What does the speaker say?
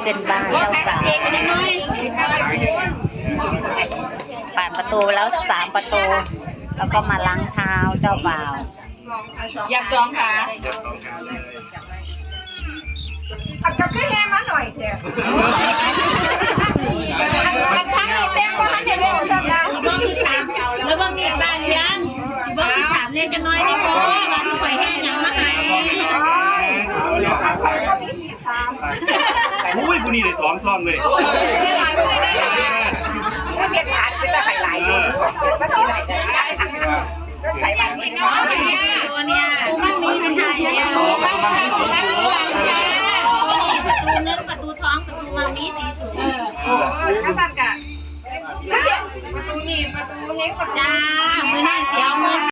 ຂຶ້ນບ້ານເຈົ້າສາວ ປານປະຕູແລ້ວສາມປະຕູ ແລ້ວກໍມາລ້າງເທົ້າເຈົ້າບ່າວ. ຢາກສອງຂາ ອັນກໍຄືແຫ່ມາໜ້ອຍແທ້ ອັນທາງນີ້ແຕ່ງບໍ່ທັນໄດ້ແລ້ວຊ້ຳນະ ຊິບໍ່ຕິດຕາມ ແລ້ວເບິ່ງນີ້ບ້ານເຮືອນ ຊິບໍ່ຕິດຕາມແດ່ຈັກໜ້ອຍເດ້ ເພາະວ່າຊິຂ້ອຍແຫ່ຫຍັງມາໃຫ້. ໂອ້ຍ ຜູ້ນີ້ໄດ້ສອງຊອງເລີຍ ໂອ້ຍ ເຮັດທານເປັນຕາໄຫຫຼາຍຢູ່ ເອີ ໄປບ້ານນີ້ເນາະ ໂຕເນີ້ຍ ມັນມີທັນໄທເດ ປະຕູເງິນ ປະຕູທອງ ປະຕູມັງມີສີສູງ ເອີ ກະຊັ້ນກະ ປະຕູນີ້ ປະຕູເຮງ ປະຕູ ຈ້າ ມື້ນີ້ຊິເອົາເງິນ